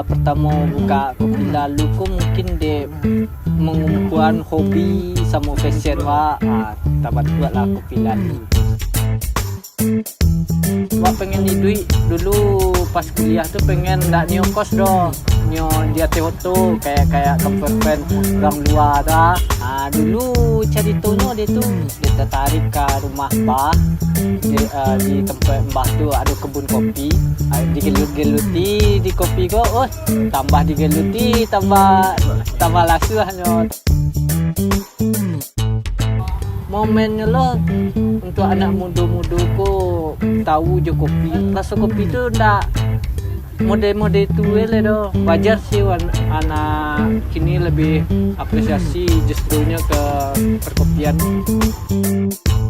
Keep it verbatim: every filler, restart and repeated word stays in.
Pertamo buka Kopi Lalu ko mungkin dek mangumpuan hobi samo passion wak. Ah, tabantuak lah Kopi Lalu. Wak pengen iduik dulu pas kuliah tu pengen ndak nio kos doh. Nio di ateh oto kayak-kayak kamper pen urang lua tu ah. Ah, dulu caritonyo dek tu, dek tatarik ka rumah bah. Di, ah, di tampek bah tu ado kebun kopi. Ah, digelut-geluti di kopi ko, oh, tambah digeluti, tambah, tambah lasuahnyo. Momennyo lo, untuak anak mudo-mudo ko tau jo kopi. Raso kopi tu ndak mode-mode tu lai doh. Wajar sih wan-, anak kini lebih apresiasi justrunyo ke perkopian.